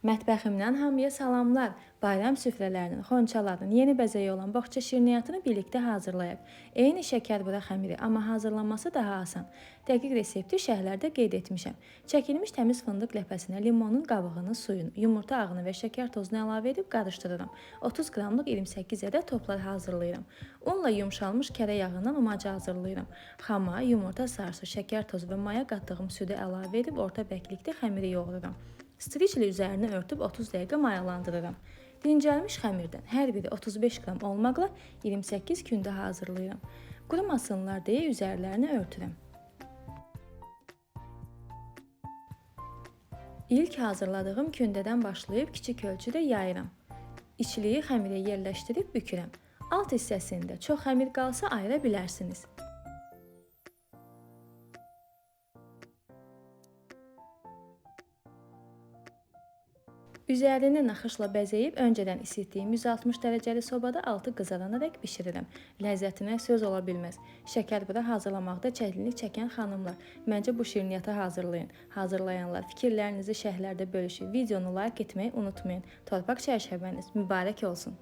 Mətbəximdən hamıya salamlar. Bayram süfrələrinin, xonçaların yeni bəzəyi olan boğça şirniyyatını birlikdə hazırlayaq. Eyni şəkərbura xəmiri, amma hazırlanması daha asan. Dəqiq resepti şərhlərdə qeyd etmişəm. Çəkilmiş təmiz fındıq ləpəsinə limonun qabığını, suyunu, yumurta ağını və şəkər tozunu əlavə edib qarışdırıram. 30 qramlıq 28 ədəd toplar hazırlayıram. Unla yumşalmış kərə yağından umaca hazırlayıram. Xama, yumurta sarısı, şəkər tozu və maya qatdığım südü əlavə edib orta bərklikdə xəmiri yoğururam. Striçlə üzərini örtüb 30 dəqiqə mayalandırıram. Dincəlmiş xəmirdən hər biri 35 qram olmaqla 28 kündə hazırlayıram. Qurumasınlar deyə üzərlərini örtürəm. İlk hazırladığım kündədən başlayıb kiçik ölçüdə yayıram. İçliyi xəmirə yerləşdirib bükürəm. Alt hissəsində çox xəmir qalsa ayıra bilərsiniz. Üzərini naxışla bəzəyib öncədən isitdiyim 160 dərəcəli sobada altı qızarana dək bişirirəm. Ləzzətinə söz ola bilməz. Şəkərbura hazırlamaqda çətinlik çəkən xanımlar, məncə bu şirniyyatı hazırlayın. Hazırlayanlar fikirlərinizi şərhlərdə bölüşün. Videonu like etməyi unutmayın. Torpaq çərşəbəniz mübarək olsun.